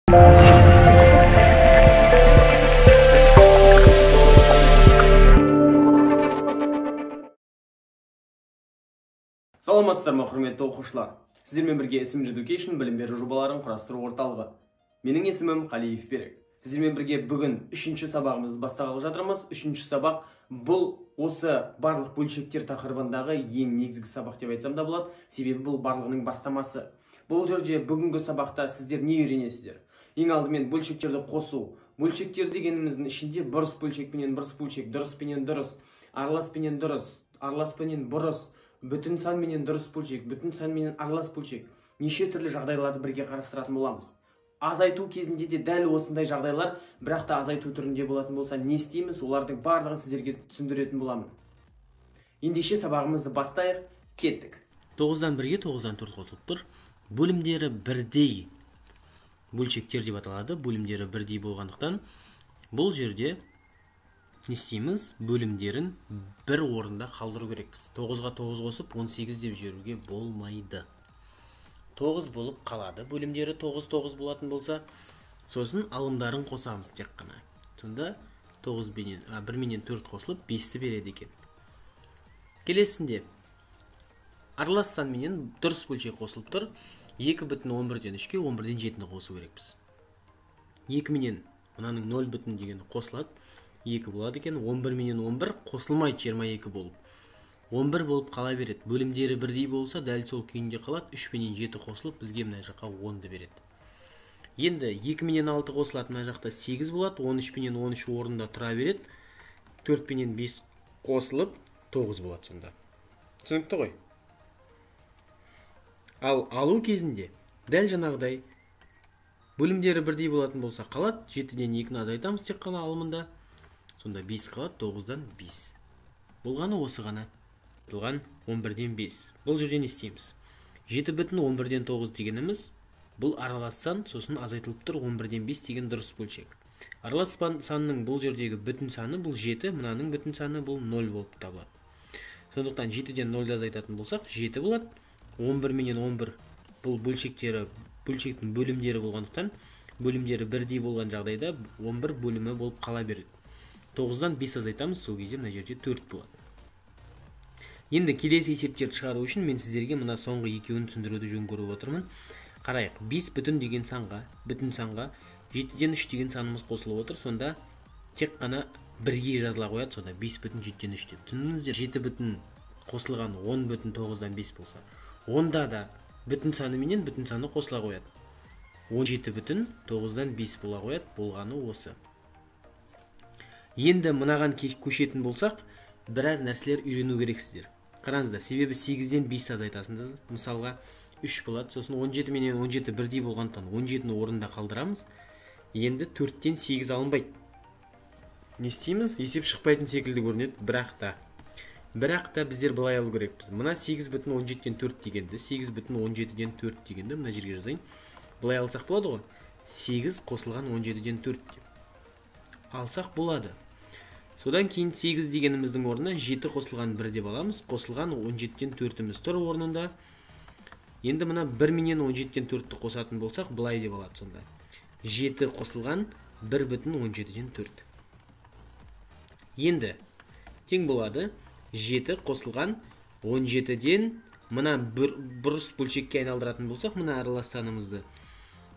Саламатсыздар ма, құрметті оқушылар. Сіздермен бірге SMG Education білім беру жобаларын құрастыру орталығы. Менің есімім Қалиев Берік. Сіздермен бірге бүгін үшінші сабағымызды бастағалы жатырмыз. Үшінші сабақ бұл осы барлық бөлшектер тақырыбындағы ең негізгі сабақ деп айтсам да болады. Себебі бұл барлығының бастамасы. Бұл жерде бүгінгі сабақта сіздер не үйренесіздер? Ең алдымен бөлшектерді қосу. Бөлшектер дегеніміздің ішінде бұрыс бөлшекпенен бұрыс бөлшек, дұрыспенен дұрыс, араласпенен дұрыс, араласпенен бұрыс, бүтін санменен дұрыс бөлшек, бүтін санменен аралас бөлшек. Неше түрлі жағдайларды бірге қарастыратын боламыз. Азайту кезінде де дәл осындай жағдайлар, бірақ та азайту түрінде болатын болса, не істейміз, олардың барлығын сіздерге түсіндіретін боламын. Ендеше сабағымызды бастайық, кеттік. 9-дан 1-ге 9-дан 4 қосылып тұр. Бөлімдері бірдей бөлшектер деп аталады. Бөлімдері бірдей болғандықтан бұл жерде не істейміз? Бөлімдерін бір орында қалдыру керекпіз. 9-ға 9 қосып 18 деп жіберуге болмайды. 9 болып қалады. Бөлімдері 9-9 болатын болса, сосын алымдарын қосамыз тек қана. Сонда 9 менен 1 менен 4 қосылып 5-ті береді екен. Келесінде аралас сан менен дұрыс бөлшек қосылып тұр. 2,11-ден 3-ке 11-ден 7-ні қосу керекпіз. 2 менен мынаның 0 бүтін дегені қосылады. 2 болады екен. 11 менен 11 қосылмайды, 22 болып. 11 болып қала береді. Бөлімдері бірдей болса, дәл сол күйінде қалады. 3 менен 7 қосылып, бізге мына жаққа 10-ды береді. Енді 2 менен 6 қосылады, мына жақта 8 болады. 13 менен 13 орында тұра береді. 4 менен 5 қосылып, 9 болады сонда. Түсінікті ғой? Ал алу кезінде дәл жаңағыдай бөлімдері бірдей болатын болса қалады. 7-ден 2-ні азайтамыз тек қана алымында. Сонда 5 қалады, 9-дан 5. Болғаны осы ғана. Айтылған 11-ден 5. Бұл жерде не істейміз? 7,11-ден 9 дегеніміз бұл аралас сан, сосын азайтылып тұр 11-ден 5 деген дұрыс бөлшек. Аралас санның бұл жердегі бүтін саны бұл 7, мынаның бүтін саны бұл 0 болып табылады. Сондықтан 7-ден 0-ды азайтатын болсақ, 7 болады. 11 менен 11 бұл бөлшектері, бөлшектің бөлімдері болғандықтан, бөлімдері бірдей болған жағдайда 11 бөлімі болып қала береді. 9-дан 5 азайтамыз, сол кезде мына жерде 4 болады. Енді келесі есептерді шығару үшін мен сіздерге мына соңғы екеуін түсіндіруді жөн көріп отырмын. Қарайық, 5 бүтін деген санға, бүтін санға 7-ден 3 деген санымыз қосылып отыр. Сонда тек қана бірге жазыла қояды, сонда 5 бүтін 7-ден 3 деп. Түсіндіңіздер? 7 бүтін қосылған 10 бүтін 9-дан 5 болса, онда да бүтін саны менен бүтін саны қосыла қояды. 17 бүтін 9-дан 5 бола қояды, болғаны осы. Енді мынаған көшетін болсақ, біраз нәрселер үйрену керексіздер. Қараңыздар, себебі 8-ден 5 азайтасыңдар. Мысалға 3 болады, сосын 17 менен 17 бірдей болғандықтан 17-ні орында қалдырамыз. Енді 4-тен 8 алынбайды. Не істейміз? Есеп шықпайтын секілді көрінеді, бірақ та біздер былай алу керекпіз. Мына 8,17-ден 4 дегенді, 8,17-ден 4 дегенді мына жерге жазайын. Былай алсақ болады ғой. 8 қосылған 17-ден 4 деп алсақ болады. Содан кейін 8 дегеніміздің орнына 7 қосылған 1 деп аламыз. Қосылған 17-ден 4-іміз тұр орнында. Енді мына 1 менен 17-ден 4-ті қосатын болсақ, былай деп алады сонда. 7 қосылған 1 бүтін 17-ден 4. Енді тең болады 7 қосылған 17-ден мына бұрыс бөлшекке айналдыратын болсақ, мына аралас санымызды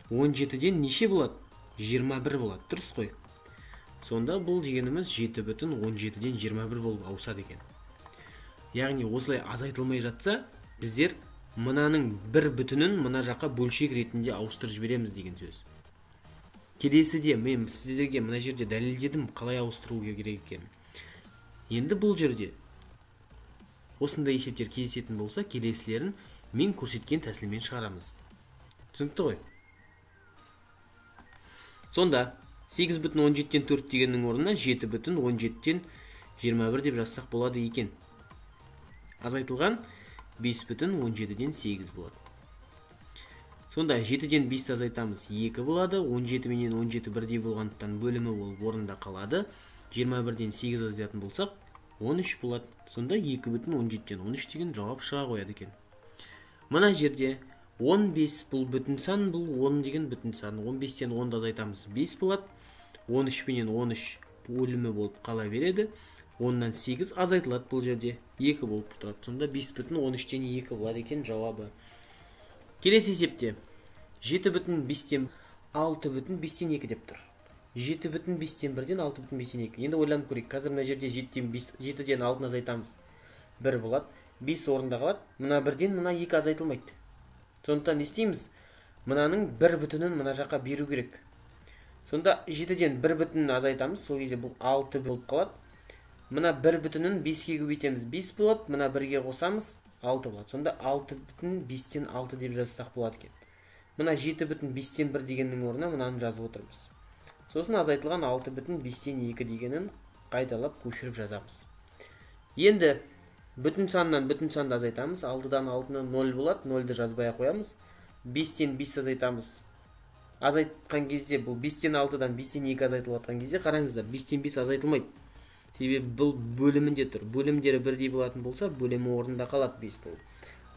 17-ден неше болады? 21 болады. Дұрыс қой. Сонда бұл дегеніміз 7 бүтін 17-ден 21 болып ауысады екен. Яғни осылай азайтылмай жатса, біздер мынаның бір бүтінін мына жаққа бөлшек ретінде ауыстырып жібереміз деген сөз. Келесіде мен сіздерге мына жерде дәлелдедім қалай ауыстыру керек екенін. Енді бұл жерде осындай есептер кездесетін болса, келесілерін мен көрсеткен тәсілмен шығарамыз. Түсінікті ғой? Сонда 8,17-ден 4 дегеннің орнына 7,17-ден 21 деп жазсақ болады екен. Азайтылған 5,17-ден 8 болады. Сонда 7-ден 5-ті азайтамыз, 2 болады. 17 менен 17 бірдей болғандықтан бөлімі болып орында қалады. 21-ден 8 азайтатын болсақ, 13 болады. Сонда 2,17-ден 13 деген жауап шыға қояды екен. Мына жерде 15 бұл бүтін сан, бұл 10 деген бүтін сан. 15-тен 10-ды азайтамыз, 5 болады. 13 пенен 13 бөлімі болып қала береді. 10-нан 8 азайтылады, бұл жерде 2 болып тұрады. Сонда 5 бүтін 13-тен 2 болады екен жауабы. Келесі есепте 7 бүтін 5-тен 6 бүтін 5-тен 2 деп тұр. 7 бүтін 5-тен 1-ден 6 бүтін 5-тен 2. Енді ойланып көрейік. Қазір мына жерде 7-ден 6-ны азайтамыз. 1 болады. 5 орында қалады. Мына 1-ден мына 2 азайтылмайды. Сондықтан не істейміз? Мынаның 1 бүтінін мына жаққа беру керек. Сонда 7-ден 1 бүтінін азайтамыз. Сол кезде бұл 6 болып қалады. Мына 1 бүтінін 5-ке көбейтеміз, 5 болады. Мына 1-ге қосамыз, 6 болады. Сонда 6 бүтін 5-тен 6 деп жазсақ болады екен. Мына 7 бүтін 5-тен 1 дегеннің орнына мынаны жазып отырмыз. Сосын азайтылған 6 бүтін 5-тен 2 дегенін қайталап көшіріп жазамыз. Енді бүтін саннан бүтін санды азайтамыз. 6-дан 6-ны 0 болады. 0-ды жазбай қоямыз. 5-тен 5 азайтамыз. Азайтқан кезде бұл 5-тен 6-дан 5-тен 2 азайтылып жатқан кезде қараңыздар, 5-тен 5 азайтылмайды. Себебі бұл бөлімінде тұр. Бөлімдері бірдей болатын болса, бөлімі орнында қалады 5 болып.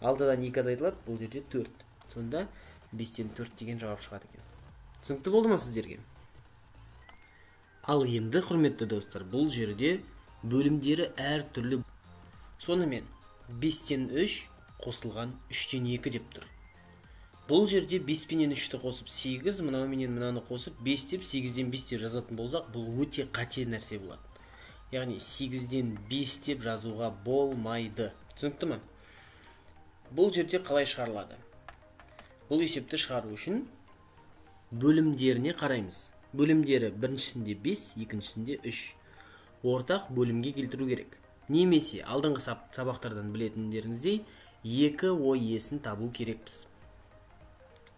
6-дан 2 азайтылады, бұл жерде 4. Сонда 5-тен 4 деген жауап шығады екен. Түсінікті болды ма сіздерге? Ал енді, құрметті достар, бұл жерде бөлімдері әртүрлі. Сонымен 5-тен 3 қосылған 3-тен 2 деп тұр. Бұл жерде 5 пенен 3-ті қосып 8, мынау менен мынаны қосып 5 деп 8-ден 5 деп жазатын болсақ, бұл өте қате нәрсе болады. Яғни 8-ден 5 деп жазуға болмайды. Түсінікті ме? Бұл жерде қалай шығарылады? Бұл есепті шығару үшін бөлімдеріне қараймыз. Бөлімдері біріншісінде 5, екіншісінде 3. Ортақ бөлімге келтіру керек. Немесе алдыңғы сабақтардан білетіндеріңіздей 2 ой-есін табу керекпіз.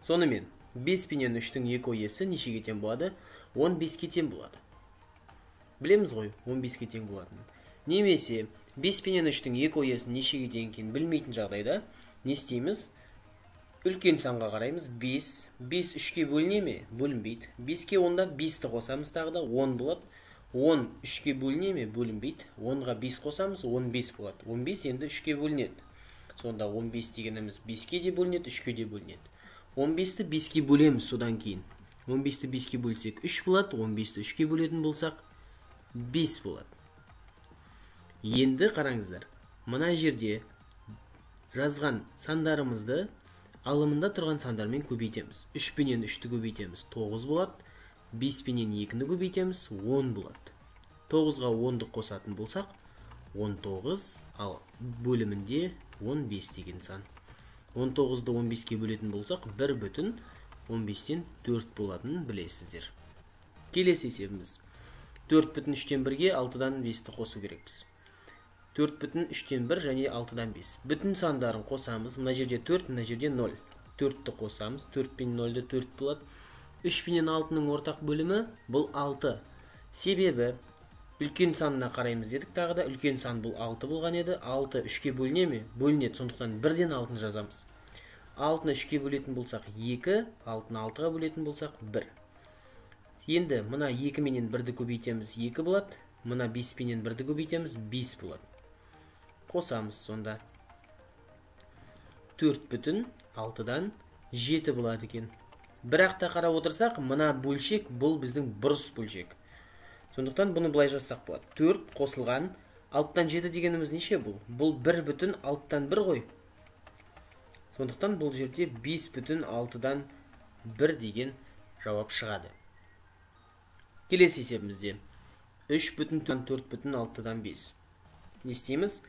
Сонымен 5 пенен 3-тің 2 ой-есі нешеге тең болады? 15-ке тең болады. Білеміз ғой, 15-ке тең болатынын. Немесе 5 пенен 3-тің 2 ой-есі нешеге тең екенін білмейтін жағдайда не істейміз? Үлкен санға қараймыз. 5. 5 3-ке бөліне ме? Бөлінбейді. 5-ке онда 5-ті қосамыз, тағы да 10 болады. 10 3-ке бөліне ме? Бөлінбейді. 10-ға 5 қосамыз, 15 болады. 15 енді 3-ке бөлінеді. Сонда 15 дегеніміз 5-ке де бөлінеді, 3-ке де бөлінеді. 15-ті 5-ке бөлеміз содан кейін. 15-ті 5-ке бөлсек 3 болады, 15-ті 3-ке бөлетін болсақ 5 болады. Енді қараңыздар, мына жерде жазған сандарымызды алымында тұрған сандармен көбейтеміз. 3 пенен 3-ті көбейтеміз, 9 болады. 5 пенен 2-ні көбейтеміз, 10 болады. 9-ға 10-ды қосатын болсақ, 19, ал бөлімінде 15 деген сан. 19-ды 15-ке бөлетін болсақ, 1 бүтін 15-тен 4 болатынын білесіздер. Келесі есебіміз. 4 бүтін 3-тен 1-ге 6-дан 5-ті қосу керекпіз. 4 бүтін 3-тен 1 және 6-дан 5. Бүтін сандарын қосамыз. Мына жерде 4, мына жерде 0. 4-ті қосамыз. 4 пен 0-ды 4 болады. 3 пенен 6-ның ортақ бөлімі бұл 6. Себебі үлкен санына қараймыз дедік, тағы да үлкен сан бұл 6 болған еді. 6 3-ке бөліне ме? Бөлінеді. Сондықтан 1-ден 6-ны жазамыз. 6-ны 3-ке бөлетін болсақ 2, 6-ны 6-ға бөлетін болсақ 1. Енді мына 2 менен 1-ді көбейтеміз, 2 болады. Мына 5 менен 1-ді көбейтеміз, 5 болады. Қосамыз сонда. 4 бүтін 6-дан 7 болады екен. Бірақ та қарап отырсақ, мына бөлшек бұл біздің бұрыс бөлшек. Сондықтан бұны былай жазсақ болады. 4 қосылған 6-дан 7 дегеніміз неше бұл? Бұл 1 бүтін 6-дан 1 ғой. Сондықтан бұл жерде 5 бүтін 6-дан 1 деген жауап шығады. Келесі есебімізде 3 бүтін 4 бүтін 6-дан 5. Не істейміз?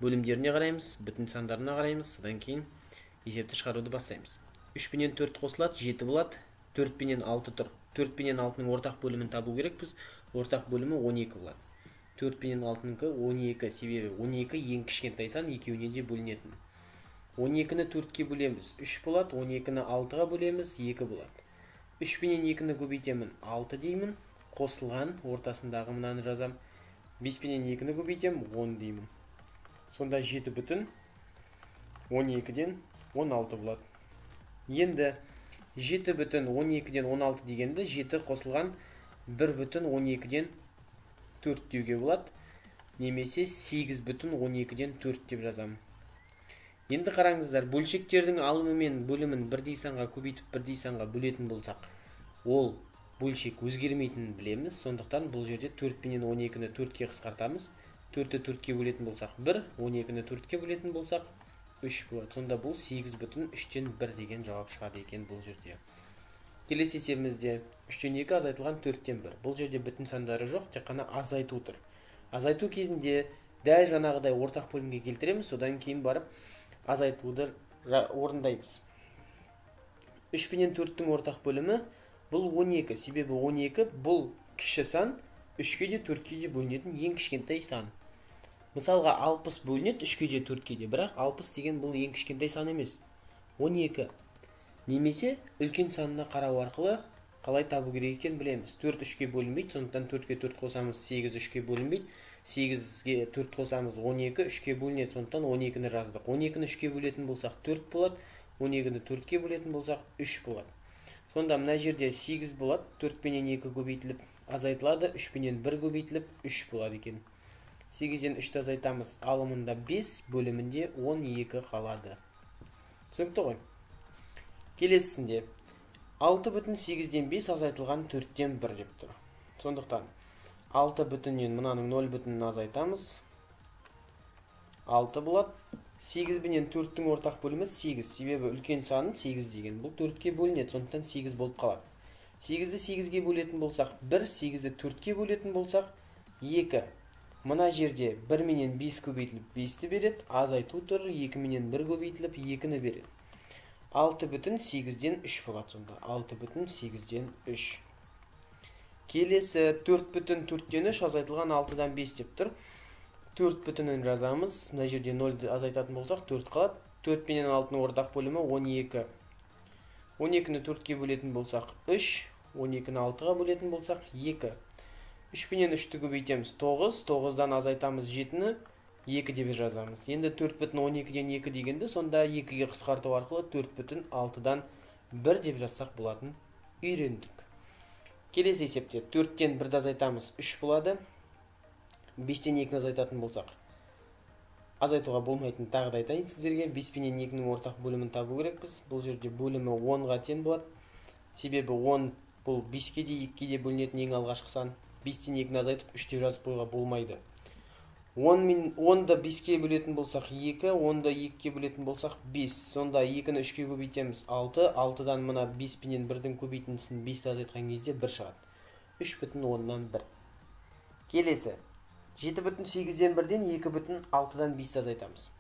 Бөлімдеріне қараймыз, бүтін сандарына қараймыз, содан кейін есепті шығаруды бастаймыз. 3 пенен 4 қосылады, 7 болады. 4 пенен 6 тұр. 4 пенен 6-ның ортақ бөлімін табу керекпіз. Ортақ бөлімі 12 болады. 4 пенен 6-ныкі 12, себебі 12 ең кішкентай сан, екеуіне де бөлінетін. 12-ні 4-ке бөлеміз, 3 болады. 12-ні 6-ға бөлеміз, 2 болады. 3 пенен 2-ні көбейтемін, 6 деймін. Қосылған ортасындағы мынаны жазам. 5 пенен 2-ні көбейтем, 10 деймін. Сонда 7 бүтін 12-ден 16 болады. Енді 7 бүтін 12-ден 16 дегенді 7 қосылған 1 бүтін 12-ден 4 деуге болады. Немесе 8 бүтін 12-ден 4 деп жазамын. Енді қараңыздар, бөлшектердің алымы мен бөлімін бірдей санға көбейтіп, бірдей санға бөлетін болсақ, ол бөлшек өзгермейтінін білеміз. Сондықтан бұл жерде 4 пенен 12-ні 4-ке қысқартамыз. 4-ті 4-ке бөлетін болсақ 1, 12-ні 4-ке бөлетін болсақ 3 болады. Сонда бұл 8,3-1 деген жауап шығады екен бұл жерде. Келесі есебімізде 3-тен 2 азайтылған 4-тен 1. Бұл жерде бүтін сандары жоқ, тек қана азайту тұр. Азайту кезінде дәл жаңағыдай ортақ бөлімге келтіреміз, содан кейін барып азайтуды орындаймыз. 3 пенен 4-тің ортақ бөлімі бұл 12. Себебі 12 бұл кіші сан, 3-ке де 4-ке де бөлінетін ең кішкентай сан. Мысалға 60 бөлінеді 3-ке де 4-ке де, бірақ 60 деген бұл ең кішкентай сан емес. 12. Немесе үлкен санына қарау арқылы қалай табу керек екенін білеміз. 4 3-ке бөлінбейді, сондықтан 4-ке 4 қосамыз, 8 3-ке бөлінбейді. 8-ге 4 қосамыз, 12 3-ке бөлінеді, сондықтан 12-ні жаздық. 12-ні 3-ке бөлетін болсақ 4 болады, 12-ні 4-ке бөлетін болсақ 3 болады. Сонда мына жерде 8 болады, 4 пенен 2 көбейтіліп азайтылады, 3 пенен 1 көбейтіліп 3 болады екен. 8-ден 3-ті азайтамыз, алымында 5, бөлімінде 12 қалады. Түсінікті ғой? Келесісінде 6,8-5 азайтылған 4-тен 1 деп тұр. Сондықтан 6 бүтіннен мынаның 0 бүтінін азайтамыз. 6 болады. 8 пенен 4-тің ортақ бөлімі 8. Себебі үлкен санын 8 деген. Бұл 4-ке бөлінеді, сондықтан 8 болып қалады. 8-ді 8-ге бөлетін болсақ 1, 8-ді 4-ке бөлетін болсақ 2. Мына жерде 1 менен 5 көбейтіліп 5-ті береді, азайту тұр, 2 менен 1 көбейтіліп 2-ні береді. 6,8-ден 3 болады сонда. 6,8-ден 3. Келесі 4,4-тен 3 азайтылған 6-дан 5 деп тұр. 4 бүтінін жазамыз. Мына жерде 0-ді азайтатын болсақ 4 қалады. 4 пенен 6-ның ортақ бөлімі 12. 12-ні 4-ке бөлетін болсақ 3, 12-ні 6-ға бөлетін болсақ 2. 3 пенен 3-ті көбейтеміз 9, 9-дан азайтамыз 7-ні 2 деп жазамыз. Енді 4,12-ден 2 дегенді сонда 2-ге қысқарту арқылы 4,6-дан 1 деп жазсақ болатын үйрендік. Келесі есепте 4-тен 1-ді азайтамыз 3 болады. 5-тен 2-ні азайтатын болсақ, азайтуға болмайтын тағы да айтайын сіздерге. 5 пенен 2-нің ортақ бөлімін табу керекпіз. Бұл жерде бөлімі 10-ға тең болады. Себебі 10 бұл 5-ке де 2-ке де бөлінетін ең алғашқы сан. 5-тен 2-ні азайтып 3 деп жазып қоюға болмайды. 10-ды 5-ке бөлетін болсақ 2, 10-ды 2-ке бөлетін болсақ 5. Сонда 2-ні 3-ке көбейтеміз 6. 6-дан мына 5 пенен 1-дің көбейтіндісін 5-ті азайтқан кезде 1 шығады. 3,1. Келесі 7,8-ден 1-ден 2,6-дан 5-ті азайтамыз.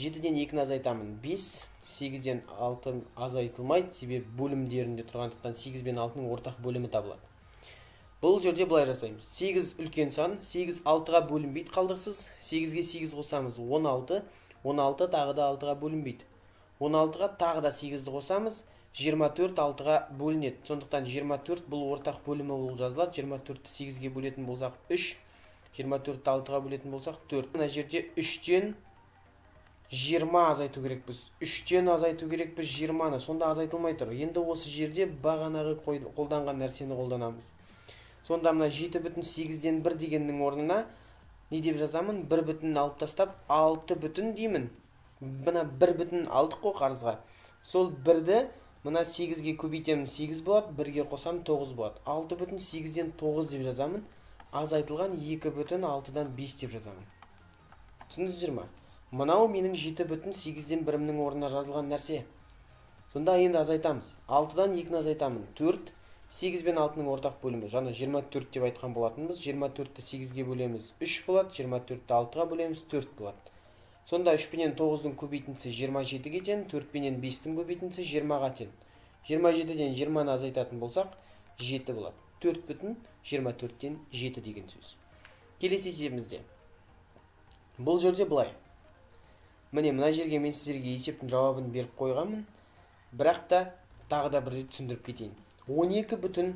7-ден 2-ні азайтамын 5, 8-ден 6 азайтылмайды, себебі бөлімдерінде тұрғандықтан 8 пен 6-ның ортақ бөлімі табылады. Бұл жерде былай жасаймыз. 8 үлкен сан, 8 6-ға бөлінбейді қалдықсыз. 8-ге 8 қосамыз 16, 16 тағы да 6-ға бөлінбейді. 16-ға тағы да 8-ді қосамыз, 24 6-ға бөлінеді. Сондықтан 24 бұл ортақ бөлімі болып жазылады. 24-ті 8-ге бөлетін болсақ 3, 24-ті 6-ға бөлетін болсақ 4. Мына жерде 3-тен 20 азайту керекпіз. 3-тен азайту керекпіз 20-ны. Сонда азайтылмай тұр. Енді осы жерде бағанағы қолданған нәрсені қолданамыз. Сонда мына 7,8-ден 1 дегеннің орнына не деп жазамын? 1 бүтінін алып тастап 6 бүтін деймін. Мына 1 бүтін алдық қой қарызға. Сол 1-ді мына 8-ге көбейтемін 8 болады, 1-ге қосам 9 болады. 6,8-ден 9 деп жазамын. Азайтылған 2,6-дан 5 деп жазамын. Түсіндіңіздер ма? Мынау менің 7,8-ден 1-імнің орнына жазылған нәрсе. Сонда енді азайтамыз. 6-дан 2-ні азайтамын 4. 8 пен 6-ның ортақ бөлімі. Жаңа 24 деп айтқан болатынбыз. 24-ті 8-ге бөлеміз 3 болады, 24-ті 6-ға бөлеміз 4 болады. Сонда 3 пенен 9-дың көбейтіндісі 27-ге тең, 4 пенен 5-тің көбейтіндісі 20-ға тең. 27-ден 20-ны азайтатын болсақ 7 болады. 4,24-тен 7 деген сөз. Келесі есебімізде. Бұл жерде былай. Міне мына жерге мен сіздерге есептің жауабын беріп қойғанмын. Бірақ та тағы да бір рет түсіндіріп кетейін. 12 бүтін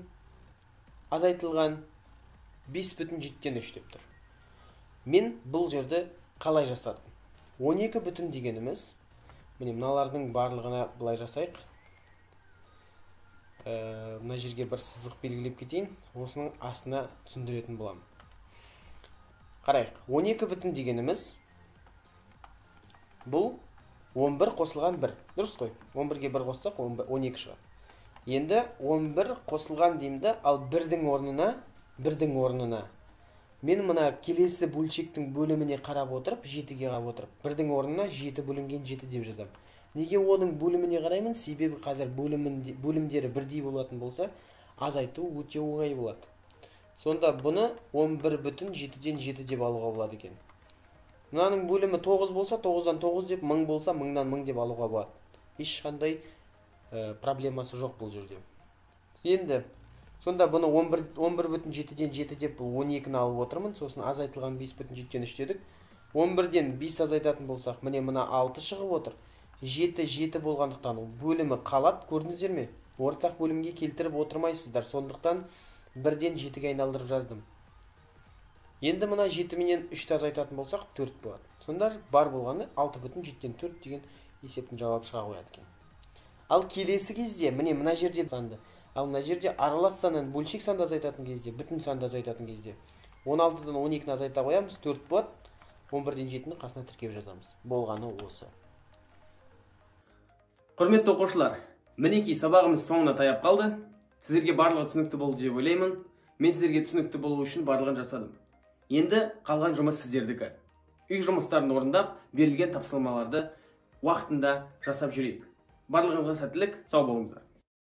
азайтылған 5,7-ден 3 деп тұр. Мен бұл жерді қалай жасадым? 12 бүтін дегеніміз, міне мыналардың барлығына былай жасайық. Мына жерге бір сызық белгілеп кетейін, осының астына түсіндіретін боламын. Қарайық, 12 бүтін дегеніміз бұл 11 қосылған 1. Дұрыс қой. 11-ге 1 қоссақ, 12 шығады. Енді 11 қосылған деймді, ал 1-дің орнына мен мына келесі бөлшектің бөліміне қарап отырып, 7-ге қарап отырып, 1-дің орнына 7 бөлінген 7 деп жазамын. Неге оның бөліміне қараймын? Себебі қазір бөлімдері бірдей болатын болса, азайту өте оңай болады. Сонда бұны 11,7-ден 7 деп алуға болады екен. Мынаның бөлімі 9 болса, 9-дан 9 деп, 1000 болса, 1000-нан 1000 деп алуға болады. Ешқандай проблемасы жоқ бұл жерде. Енді сонда бұны 11,7-ден 7 деп бұл 12-ні алып отырмын. Сосын азайтылған 5,3 дедік. 11-ден 5 азайтатын болсақ, міне мына 6 шығып отыр. 7 7 болғандықтан бөлімі қалады, көрдіңіздер ме? Ортақ бөлімге келтіріп отырмайсыздар. Сондықтан 1-ден 7-ге айналдырып жаздым. Енді мына 7 менен 3-ті азайтатын болсақ, 4 болады. Сонда бар болғаны 6,4 деген есептің жауабы шыға қояды екен. Ал келесі кезде, міне мына жерде санды, ал мына жерде аралас саннан бөлшек санды азайтатын кезде, бүтін санды азайтатын кезде 16-дан 12-ні азайта қоямыз, 4 болады. 11-ден 7-ні қасына тіркеп жазамыз. Болғаны осы. Құрметті оқушылар, мінекей сабағымыз соңына таяп қалды. Сіздерге барлығы түсінікті болды деп ойлаймын. Мен сіздерге түсінікті болу үшін барлығын жасадым. Енді қалған жұмыс сіздердікі. Үй жұмыстарын орындап, берілген тапсырмаларды уақытында жасап жүрейік. Барлығыңызға сәттілік, сау болыңыздар.